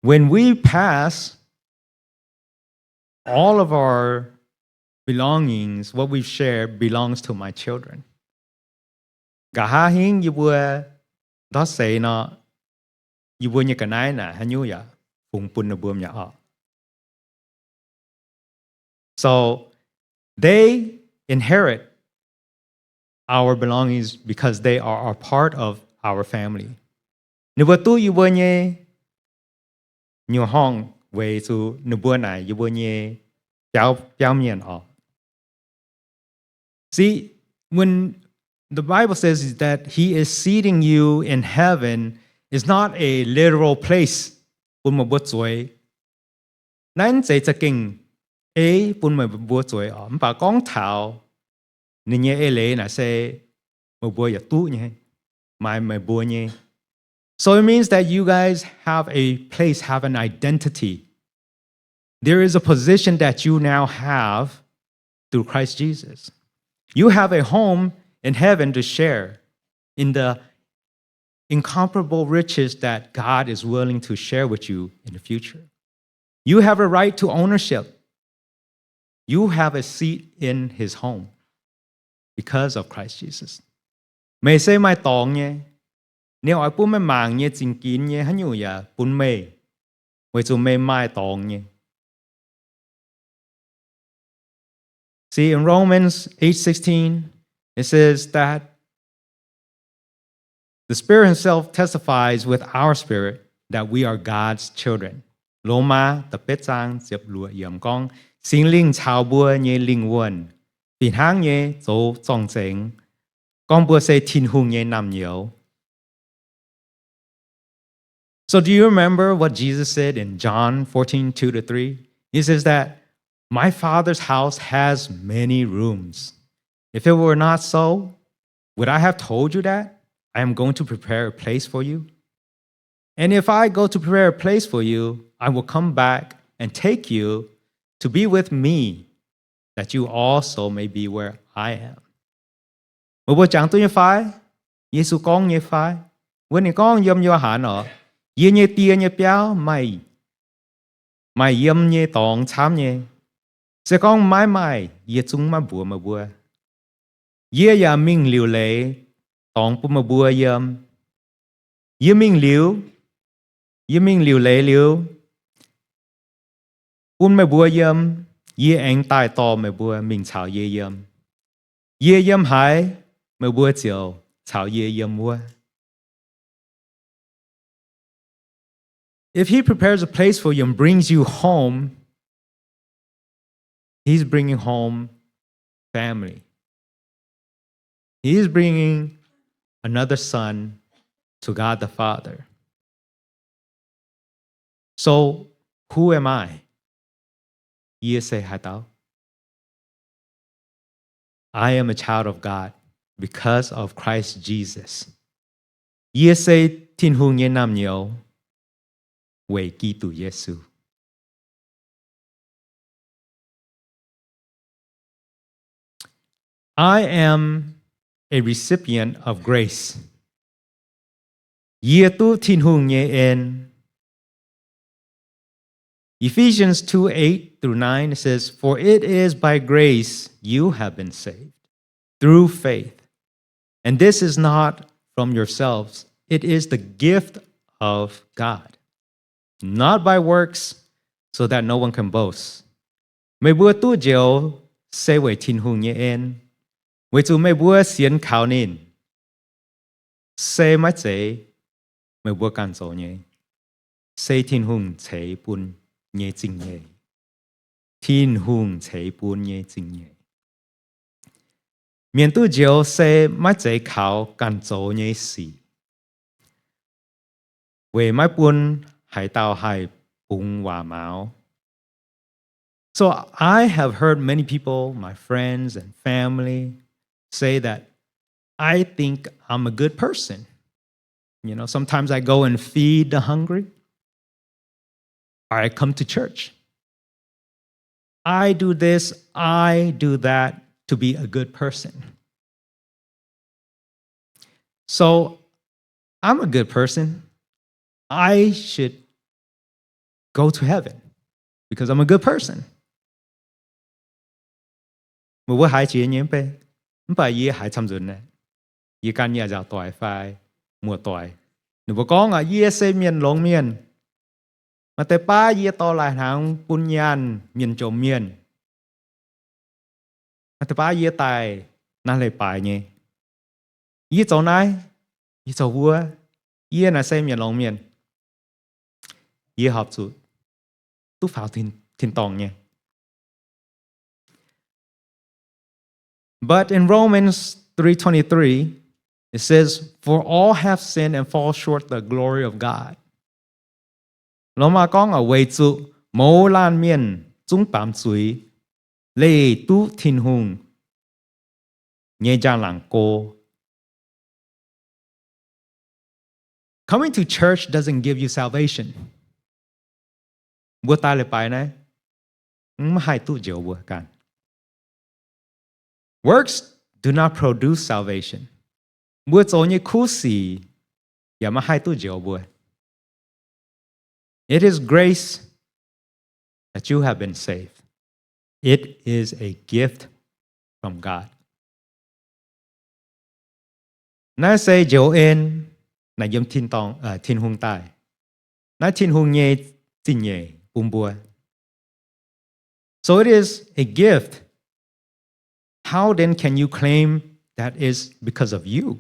When we pass, all of our belongings, what we've shared, belongs to my children. Nqa'haav hingv yie mbuo ndortv seix nor, yie mbuo nyei ga'naaiv naaic haaix nyungc yaac fungx bun ninh mbuo mi'aqv orqc. So they inherit our belongings because they are a part of our family. Ninh mbuo duqv yie mbuo nyei nyungc horngh weic zuqc ninh mbuo naaic yie mbuo nyei biauv, biauv mienh orqc. See, when the Bible says that he is seating you in heaven, it's not a literal place bun meih mbuo zueiz. Naaiv mv zeiz za'gengh ei bun meih mbuo zueiz orqc, mv baac gorngv taux ninh nyei eix leiz naaic se meih mbuo yaac duqv nyei, maaih meih mbuo nyei. So it means that you guys have a place, have an identity. There is a position that you now have through Christ Jesus. You have a home in heaven to share in the incomparable riches that God is willing to share with you in the future. You have a right to ownership. You have a seat in his home because of Christ Jesus. Meih se maaih dorngx nyei. Ninh oix bun meih mangc nyei, zingx ginx nyei, haaix nyungc yaac bun meih, weic zuqc meih maaih dorngx nyei. See, in Romans eight sixteen, it says that the Spirit himself testifies with our spirit that we are God's children. Lomaa da'betv zaang ziepc luoqc yiemc gorngv, Singx Lingh caux mbuo nyei lingh wuonh fih hnangv nyei zoux zorng-zengx, gorngv mbuo se Tin-Hungh nyei naamh nyouz. So do you remember what Jesus said in John fourteen two to three? He says that, My Father's house has many rooms. If it were not so, would I have told you that I am going to prepare a place for you? And if I go to prepare a place for you, I will come back and take you to be with me, that you also may be where I am. Meih mbuo jangx duqv nyei fai? Yesu gorngv nyei fai? Wuov ninh gorngv yiem Yo^han oc, Yie nyei Die nyei biauv maaih maaih yiem nyei dorngx camv nyei. Se gorngv maiv maaih, yie zungv maiv mbuox meih mbuo. Yie yaac mingh liuc leiz dorngx bun meih mbuo yiem. Yie mingh liuz, yie mingh liuc leiz liuz, bun meih mbuo yiem, yie aengx daaih dorh meih mbuo mingh caux yie yiem. Yie yiem haaix, meih mbuo ziouc caux yie yiem wuov. If he prepares a place for you and brings you home, he's bringing home family. He is bringing another son to God the Father. So, who am I? Yie se haaix dauh? I am a child of God because of Christ Jesus. Yie se Tin-Hungh nyei naamh nyouz weic Giduc Yesu. I am a recipient of grace. Yie duqv Tin-Hungh nyei en. Ephesians two eight through nine, it says, "For it is by grace you have been saved, through faith. And this is not from yourselves, it is the gift of God, not by works, so that no one can boast." Meih mbuo duqv njoux se weic Tin-Hungh nyei en, weic zuqc meih mbuo sienx kaux ninh. Se maiv zeiz meih mbuo ganh zoux nyei. Se Tin-Hungh ceix bun nyei zingh nyeic. Tin-Hungh ceix bun nyei zingh nyeic. Mienh duqv njoux se maiv zeiz kaux ganh zoux nyei sic, weic maiv bun haaix dauh haih bungx waac mauz. So I have heard many people, my friends and family, say that I think I'm a good person. You know, sometimes I go and feed the hungry. Or I come to church. I do this, I do that to be a good person. So I'm a good person. I should go to heaven because I'm a good person. Meih mbuo haiz jiex nyei mv bei, mv baac yie haiz camv nzunc naaiv. Yie gan yaac nzaaux doic fai muoz-doic, ninh mbuo gorngv aqv, yie se mienh longx mienh. Maaih deix baav yie dorh laaih hnaangx bun nyaanh mienh jomc mienh. Maaih deix baav yie daaih naaiv leiz-baaix nyei. Yie zoux naaiv, yie zoux wuov, yie naaiv se mienh longx mienh. Yie horpc zuqc duqv faaux tin, tin-dorngh nyei. But in Romans three twenty-three, it says, "For all have sinned and fall short the glory of God." Lomaa gorngv aqv, weic zuqc mouz laanh mienh zungv baamz zuiz, leih duqv Tin-Hungh nyei njang-laangc go. Coming to church doesn't give you salvation. Mbuo daaih leiz-baaix naaiv, mv haih duqv njoux mbuo ganh. Works do not produce salvation. Mbuo zoux nyei kuv sic yaac maiv haih duqv njoux mbuo. It is grace that you have been saved. It is a gift from God. Naaiv se njoux en, naaiv yiem tin-dorngh, Tin-Hungh daaih. Naaiv Tin-Hungh nyei zingh nyeic bun mbuo. So it is a gift. How then can you claim that is because of you?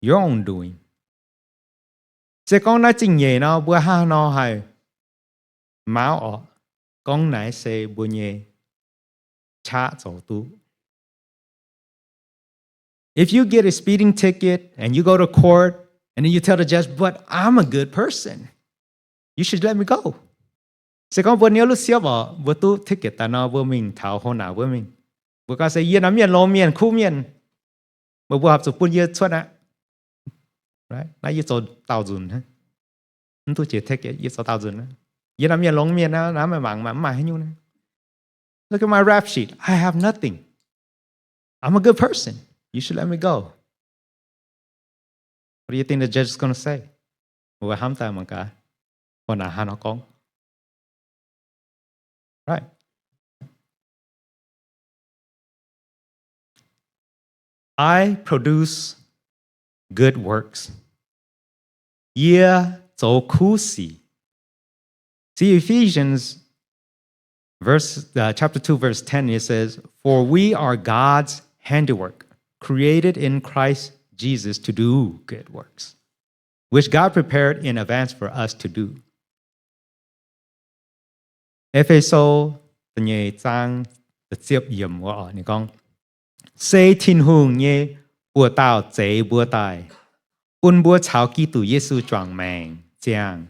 Your own doing. Se gorngv naaiv zingh nyeic nor, mbuo hnangv haaix nor haih maauv orqc, gorngv naaiv se mbuo nyei qaqv zoux duqv. If you get a speeding ticket and you go to court and then you tell the judge, "But I'm a good person. You should let me go." Se gorngv mbuo niouv lutv siepv orqc, mbuo duqv ticket daaih nor, mbuo mingh taux hov naanc mbuo mingh. Mbuo gorngv se, "Yie naaiv mienh longx mienh, kuv mienh. Meih mbuo horpc zuqc bun yie cuotv aqv." Right? Naaiv yie zoux daauh nzunc hnangv. Mv duqv jiex ticket, yie zoux daauh nzunc aqv. Yie naaiv mienh longx mienh aqv, naaiv meih mangc maah, mv maaih haaix nyungc naaiv. Look at my rap sheet. I have nothing. I'm a good person. You should let me go. What do you think the judge is gonna say? Mbuo hnamv daaih mangc gaax, hov naanc hnangv haaix nor gorngv. Right. I produce good works. Yie zoux kuv sic. See, Ephesians verse, uh, chapter two, verse ten, it says, "For we are God's handiwork, created in Christ Jesus to do good works, which God prepared in advance for us to do." E^fe^so da'nyeic zaang da'ziepc yiemc wuov oc, ninh gorngv, Se Tin-Hungh nyei buoz-dauh zeix mbuo daaih, bun mbuo caux Giduc Yesu juangc maengc ziangh,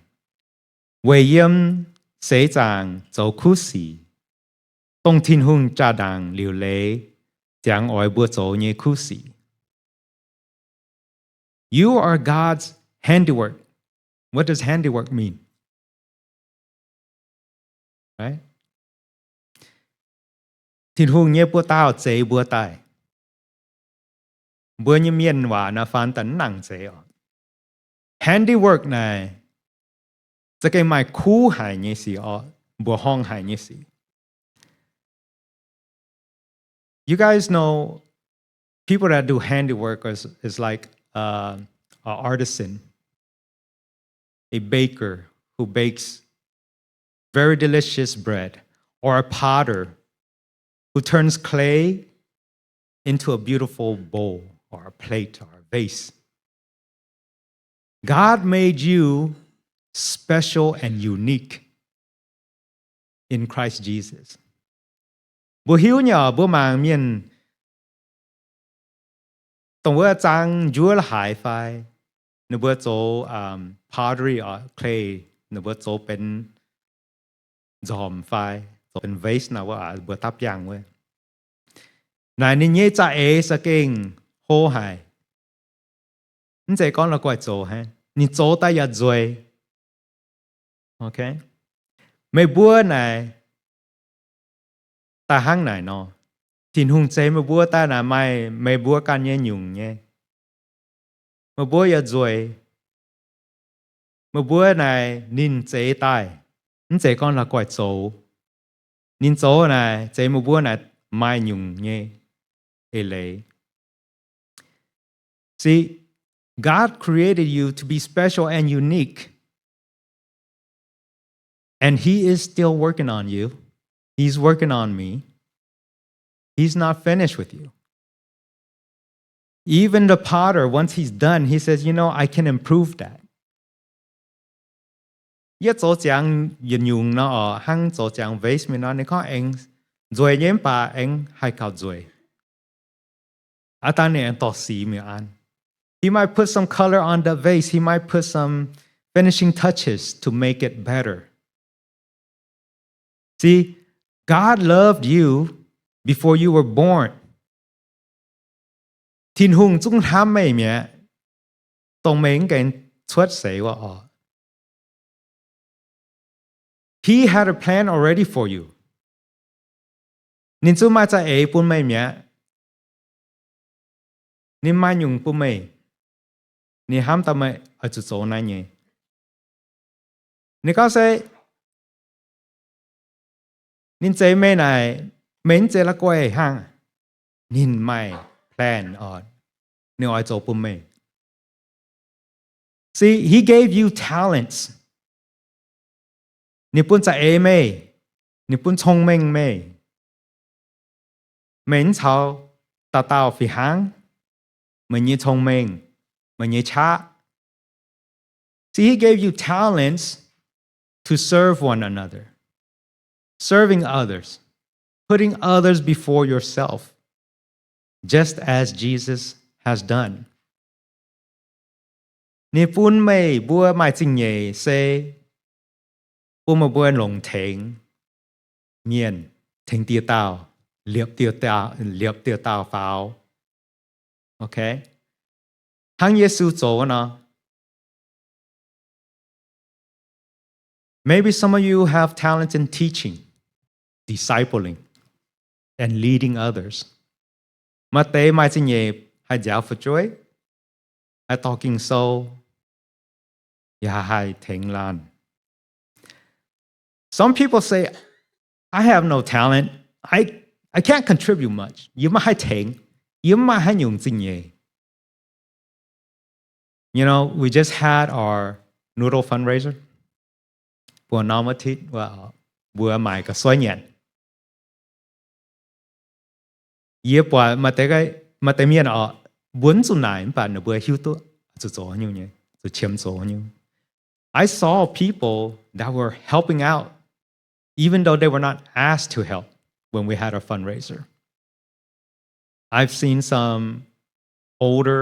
weic yiem seix zaangc zoux kuv sic, dongh Tin-Hungh jaa-ndaangc liuc leiz ziangx oix mbuo zoux nyei kuv sic. You are God's handiwork. What does handiwork mean? Right? Tin-Hungh nyei buoz-dauh zeix mbuo daaih. Mbuo nyei mienh waac naaiv faan daaih mv nangc zeix oc. Handiwork naaic za'gengh maaih kuv haic nyei sic oc, mbuoqc horngh haic nyei sic. You guys know people that do handiwork is, is like, uh, an artisan, a baker who bakes very delicious bread, or a potter who turns clay into a beautiful bowl or a plate or a vase. God made you special and unique in Christ Jesus. Mbuo hiuv nyei oc, mbuo mangc mienh dongh wuov zaang njuov la'haaix fai, ninh mbuo zoux, um, pottery or clay, ninh mbuo zoux benx nzormc fai zoux benx vase naaic wuov, mbuo dapv biangh wuov. Naaic ninh nyei za'eix za'gengh hlo haic. Mv zeiz gorngv la'guaih zoux hnangv, ninh zoux daaih yaac nzueic. Okay? Meih mbuo naaic daaih hnangv naaic nor, Tin-Hungh zeix meih mbuo daaih naaic maaih meih mbuo ganh nyei nyungc nyei. Meih mbuo yaac nzueic. Meih mbuo naaic ninh zeix daaih, mv zeiz gorngv la'guaih zoux. Ninh zoux naaic zeix meih mbuo naaic maaih nyungc nyei eix leiz. See, God created you to be special and unique. And he is still working on you. He's working on me. He's not finished with you. Even the potter, once he's done, he says, "You know, I can improve that." Yie zoux ziangx yietc nyungc nor, oc, hnangv zoux ziangx vase mingh nor, ninh gorngv aengx nzueic nyei mv baac aengx haih gauh nzueic. Aa dangh ninh aengx dorh sic mingh an. He might put some color on the vase. He might put some finishing touches to make it better. See, God loved you before you were born. Tin-Hungh zungv hnamv meih mi'aqv, dongh meih mv gaengh cuotv seix wuov oc. He had a plan already for you. Ninh zungv maaih za'eix bun meih mi'aqv. Ninh maaih nyungc bun meih. Ninh hnamv daaih meih oix zuqc zoux naaiv nyei. Ninh gorngv se ninh zeix meih naaic, meih mv zeiz la'guaih hnangv. Ninh maaih plan oc, ninh oix zoux bun meih. See, he gave you talents. Ninh bun za'eix meih, ninh bun cong-mengh meih. Meih mv caux dauh dauh fih hnangv, meih nyei cong-mengh, meih nyei qaqv. See, he gave you talents to serve one another, serving others, putting others before yourself, just as Jesus has done. Ninh bun meih mbuo maaih zingh nyeic se bun meih mbuo longc tengx mienh, tengx dieh dauh, liepc dieh dauh, liepc dieh dauh faaux. Okay? Hnangv Yesu zoux nor. Maybe some of you have talents in teaching, discipling, and leading others. Maaih deix maaih zingh nyeic haih nziaaux fu'jueiv, haih dorh Ging-Sou, yaac haih tengx laanh. Some people say, I have no talent. I, I can't contribute much. Yie maiv haih tengx. Yie maiv maaih haaix nyungc zingh nyeic. You know, we just had our noodle fundraiser. Buo norm อาทิตย์ wuov, mbuo maaic ga'soiv nyanc. Yie buatc maaih deix, maaih deix mienh oc, mbuo mv zuqc naaic mv baac ninh mbuo hiuv duqv zuqc zoux haaix nyungc nyei, zuqc qiemx zoux haaix nyungc. I saw people that were helping out, even though they were not asked to help when we had our fundraiser. I've seen some older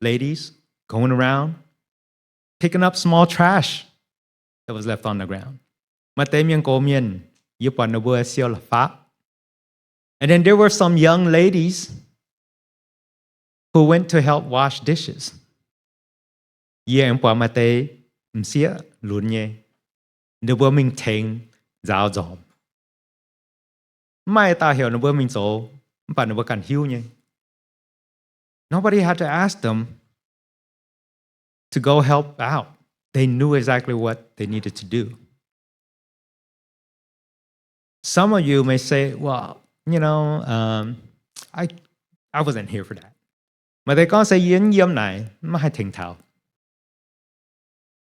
ladies going around picking up small trash that was left on the ground. Maaih deix mienh gox mienh, yie buatc ninh mbuo siou la'faqv. And then there were some young ladies who went to help wash dishes. Yie aengx buatc maaih deix m'sieqv lunx nyei, ninh mbuo mingh tengx nzaaux nzormc. Mv maaih dauh heuc ninh mbuo mingh zoux, mv baac ninh mbuo ganh hiuv nyei. Nobody had to ask them to go help out. They knew exactly what they needed to do. Some of you may say, well, you know, um, I, I wasn't here for that. Maaih deix gorngv se yie mv yiem naaic, maiv haih tengx taux.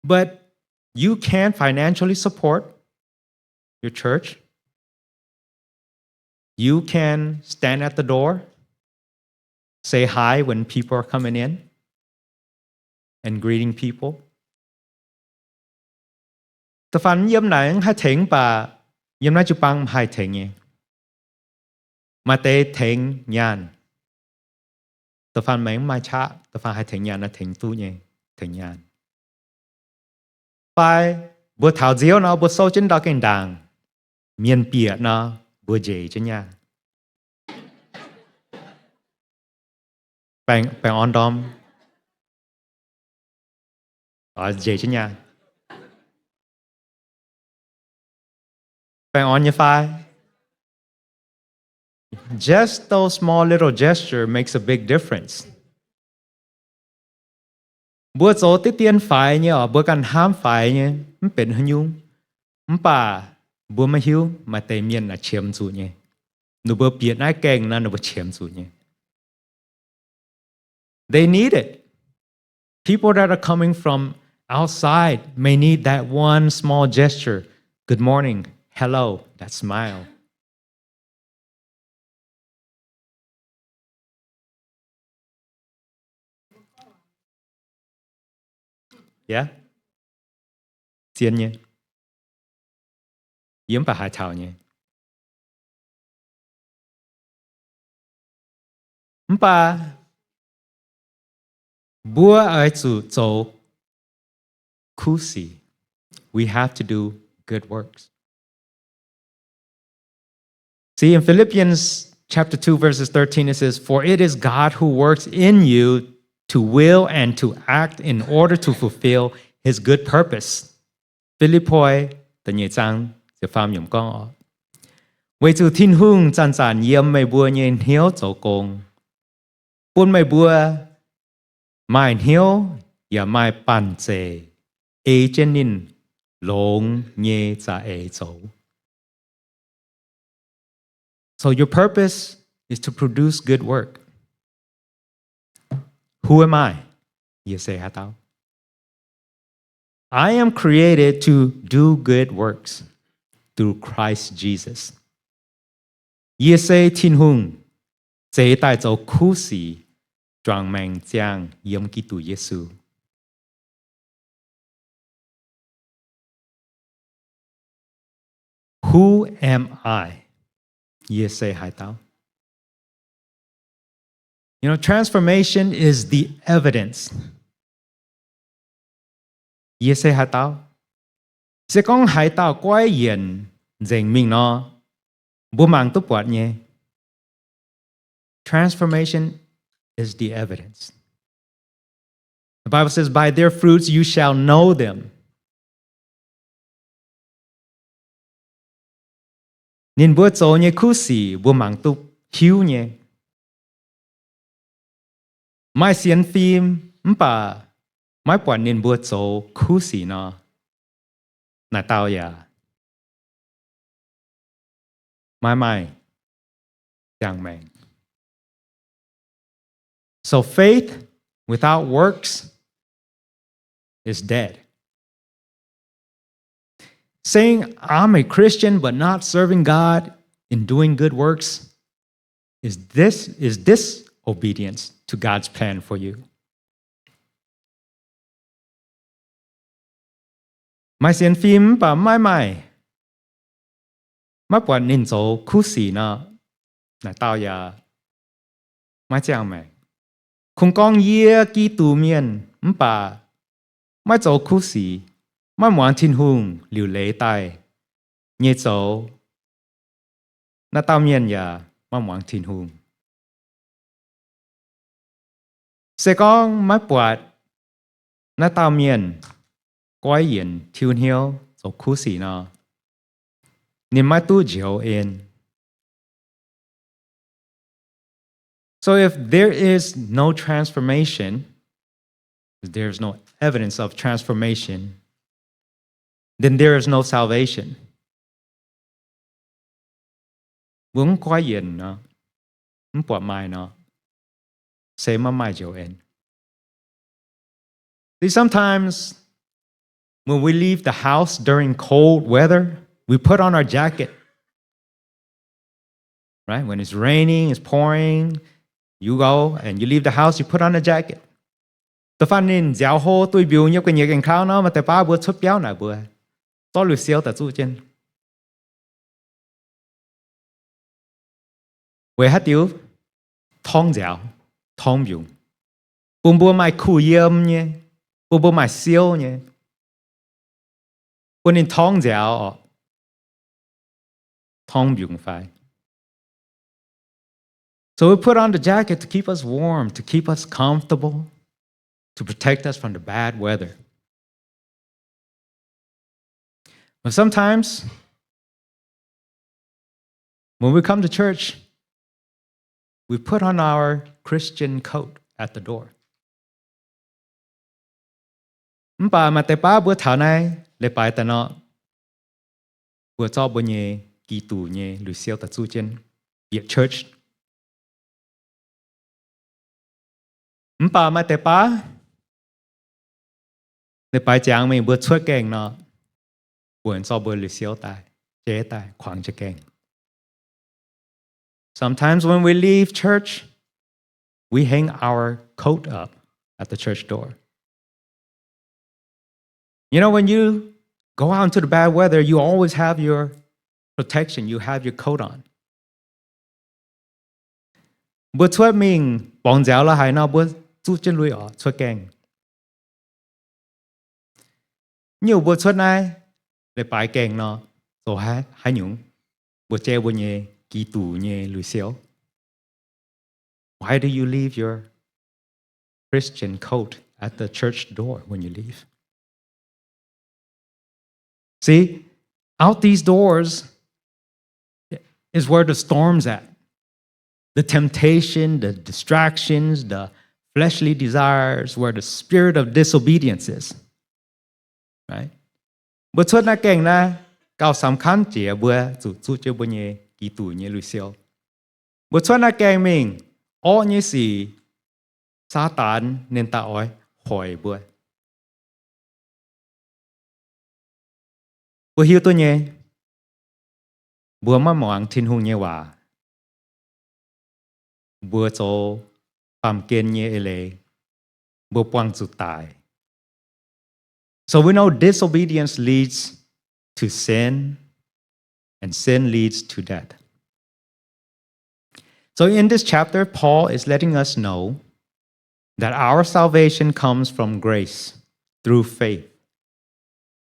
But you can financially support your church. You can stand at the door, say hi when people are coming in, and greeting people. Da'faanh yiem naaic mv haih tengx mv baac yiem naaiv jiu-baang haih tengx nyei. Maaih deix tengx nyaanh. Da'faanh maengx mv maaih qaqv, da'faanh haih tengx nyaanh nor tengx duqv nyei, tengx nyaanh. Fai mbuo taux nziouv nor, mbuo souv jienv ndau gengh ndaangc, mienh bieqc nor, mbuo njiec jienv nyaah. Baengh, baengh orn ndorm. Njiec jienv nyaah. Baengh orn nyei fai? Just those small little gesture makes a big difference. Mbuo zoux diqv dien faix nyei oc, mbuo ganh hnamv faix nyei, mv benx haaix nyungc. Mv baac mbuo maiv hiuv maaih deix mienh naaic qiemx zuqc nyei. Ninh mbuo bieqc naaiv gaengh nor, ninh mbuo qiemx zuqc nyei. They need it. People that are coming from outside may need that one small gesture. Good morning. Hello. That smile. Yeah? Zien nyei. Yie mv baac haaix taux nyei. Mv baac mbuo oix zuqc zoux kuv sic. We have to do good works. See, in Philippians chapter two, verses thirteen, it says, for it is God who works in you to will and to act in order to fulfill his good purpose. Fi^lipv^poi da'nyeic zaang ziepc faam yiemc gorngv oc, weic zuqc Tin-Hungh zanc-zanc yiem meih mbuo nyei hnyouv zoux gong, bun meih mbuo maaih hnyouv yaac maaih banh zeic ei jienv ninh longx nyei za'eix zoux. So your purpose is to produce good work. Who am I? Yie se haaix dauh? I am created to do good works through Christ Jesus. Yie se Tin-Hungh zeix daaih zoux kuv sic juangc maengc ziangh yiem Giduc Yesu. Who am I? Yie se haaix dauh? You know, transformation is the evidence. Yie se haaix dauh? Se gorngv haaix dauh goiv yienc nzengc mingh nor, mbuo mangc duqv buatc nyei. Transformation is the evidence. The Bible says, by their fruits you shall know them. Ninh mbuo zoux nyei kuv sic mbuo mangc duqv hiuv nyei. Maaih sienx fim mv baac maiv buatc ninh mbuo zoux kuv sic nor, naaic dauh yaac maiv maaih ziangh maengc. So faith without works is dead. Saying, "I'm a Christian," but not serving God in doing good works is this is disobedience to God's plan for you. Maaih sienx fim mv baac maiv maaih, maiv buatc ninh zoux kuv sic nor, naaic dauh yaac maiv ziangh maengc. Kungx gorngv yie Giduc mienh mv baac maiv zoux kuv sic, maiv muangx Tin-Hungh liuc leiz daaih nyei zoux, naaiv dauh mienh yaac maiv muangx Tin-Hungh. Se gorngv maiv buatc naaiv dauh mienh goiv yienc tiuv hnyouv zoux kuv sic nor, ninh maiv duqv njoux en. So if there is no transformation, if there is no evidence of transformation, then there is no salvation. Mbuo mv goiv yienc nor, mv buatc maaih nor, se maiv maaih njoux en. See, sometimes when we leave the house during cold weather, we put on our jacket, right? When it's raining, it's pouring, you go and you leave the house, you put on a jacket. Da'faanh ninh nziaaux hlo duih mbiungc nyei gu'nyuoz gengh kouv nor, maaih deix baav mbuo cuotv biauv naaic mbuo zorqv lui-siou daaih zuqv jienv. Weic haaix diuc? Torngv nziaaux, torngv mbiungc, bun mbuo maaih kuh yiem nyei, bun mbuo maaih siouv nyei, bun ninh torngv nziaaux, torngv mbiungc fai. So we put on the jacket to keep us warm, to keep us comfortable, to protect us from the bad weather. But sometimes, when we come to church, we put on our Christian coat at the door. Mv baac maaih deix baav mbuo taux naaiv leiz-baaix daaih nor, mbuo zorqv mbuo nyei Giduc nyei lui-siou daaih zuqv jienv bieqc church. Mv baac maaih deix baav leiz-baaix ziangx mingh mbuo cuotv gaengh nor, mbuo zorqv mbuo lui-siou daaih, jeiv daaih, kuangx jienv gaengh. Sometimes when we leave church, we hang our coat up at the church door. You know, when you go out into the bad weather, you always have your protection, you have your coat on. Mbuo cuotv mingh borngz nziaaux la'haic nor, mbuo zuqv jienv lui orqc cuotv gaengh. Nyungc mbuo cuotv naaiv leiz-baaix gaengh nor, zoux haaix nyungc? Mbuo jaiv mbuo nyei Giduc nyei lui-siou. Why do you leave your Christian coat at the church door when you leave? See, out these doors is where the storm's at. The temptation, the distractions, the fleshly desires, where the spirit of disobedience is. Right? Mbuo cuotv naaiv gaengh naaiv gauh สำคัญ jiex mbuo zuqc zuqv jienv mbuo nyei Giduc nyei lui-siou. Mbuo cuotv naaiv gaengh mingh, orqv nyei sic, Saadaan ninh daaih oix hoic mbuo. Mbuo hiuv duqv nyei, mbuo maiv muangx Tin-Hungh nyei waac, mbuo zoux baamh gen nyei eix leiz, mbuo buangh zuqc daic. So we know disobedience leads to sin, and sin leads to death. So in this chapter, Paul is letting us know that our salvation comes from grace through faith.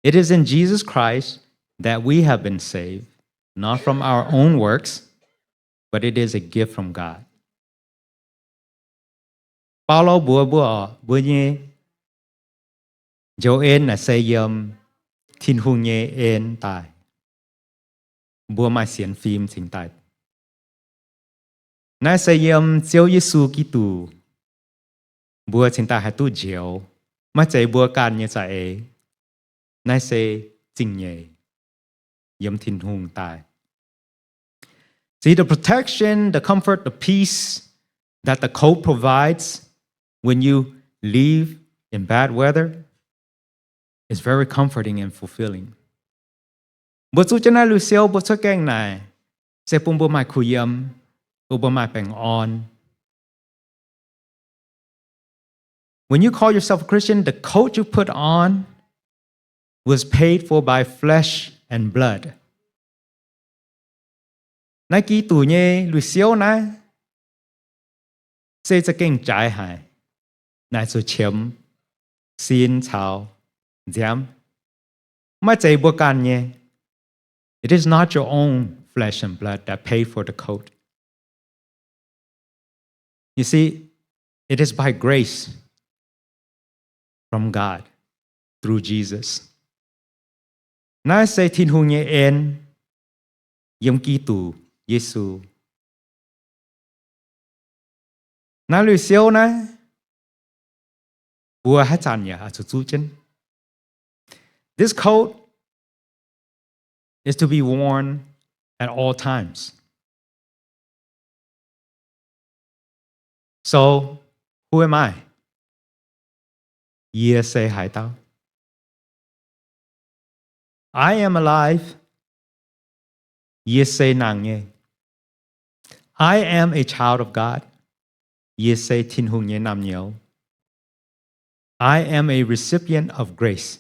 It is in Jesus Christ that we have been saved, not from our own works, but it is a gift from God. Baulo mbuox mbuo, mbuo nyei njoux en naaic se yiem Tin-Hungh nyei en daaih. Mbuo maaih sienx fim cingx daaih. Naaiv se yiem Ziouv Yesu Giduc, mbuo cingx daaih haih duqv njoux, maiv zeiz mbuo ganh nyei za'eix. Naaiv se zingh nyeic yiem Tin-Hungh daaih. See, the protection, the comfort, the peace that the coat provides when you live in bad weather is very comforting and fulfilling. Mbuo zuqv jienv naaiv lui-siou, mbuo cuotv gaengh naaic, se bun mbuo maaih kuh yiem, bun mbuo maaih baengh orn. When you call yourself a Christian, the coat you put on was paid for by flesh and blood. Naaiv Giduc nyei lui-siou naaiv se za'gengh jaaix haic, naaic zuqc qiemx sin caux nziaamv. Maiv zeiz mbuo ganh nyei. It is not your own flesh and blood that paid for the coat. You see, it is by grace from God through Jesus. Naaiv se Tin-Hungh nyei en yiem Giduc Yesu. Naaiv lui-siou naaiv, mbuo haaix zanc yaac zuqc zuqv jienv. This coat is to be worn at all times. So, who am I? Yie se haaix dauh? I am alive. Yie se nangh nyei. I am a child of God. Yie se Tin-Hungh nyei naamh nyouz. I am a recipient of grace.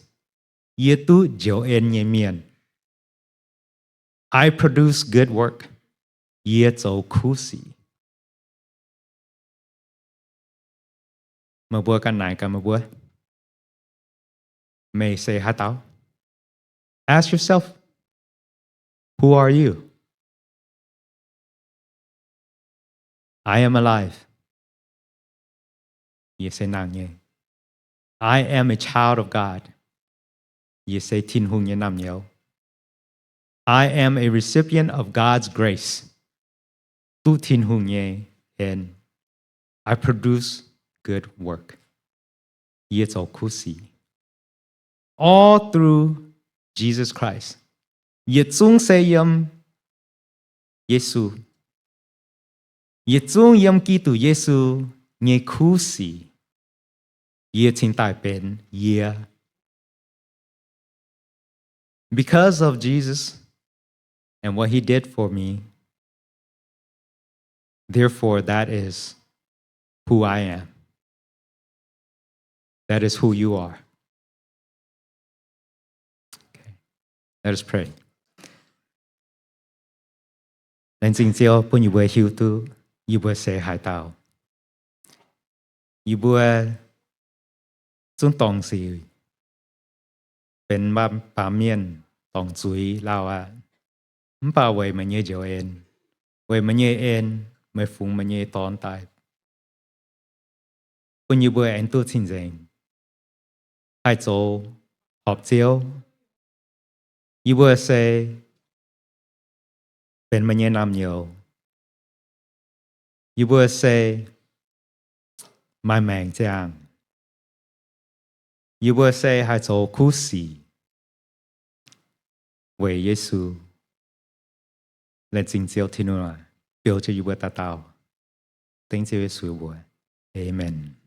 Yie duqv njoux en nyei mienh. I produce good work. Yie zoux kuv sic. Meih mbuo ganh naaic gaax meih mbuo, meih se haaix dauh? Ask yourself, who are you? I am alive. Yie se nangh nyei. I am a child of God. Yie se Tin-Hungh nyei naamh nyouz. I am a recipient of God's grace. Duqv Tin-Hungh nyei en. I produce good work. Yie zoux kuv sic. All through Jesus Christ. Yietc zungv se yiem Yesu. Yietc zungv yiem Giduc Yesu nyei kuv sic, yie cingx daaih benx yie. Because of Jesus and what he did for me, therefore that is who I am. That is who you are. Okay. Let us pray. Laengz zingh Ziouv bun yie mbuo hiuv duqv yie mbuo se haaix dauh. Yie mbuo zungv dorngc sic, benx baamh mienh, dorngc zuiz lauh aqv. Mv baac weic meih nyei njoux en, weic meih nyei en, meih fungx meih nyei Dorn daaih, bun yie mbuo aengx duqv cing-nzengc, haih zoux horpc Ziouv. Yie mbuo se benx meih nyei naamh nyouz. Yie mbuo se maaih maengc ziangh. Yie mbuo se haih zoux kuv sic weic Yesu. Laengz zingh Ziouv Tin-Hungh, biou jienv yie mbuo dauh dauh. Dengv Ziouv Yesu mbuox. Amen.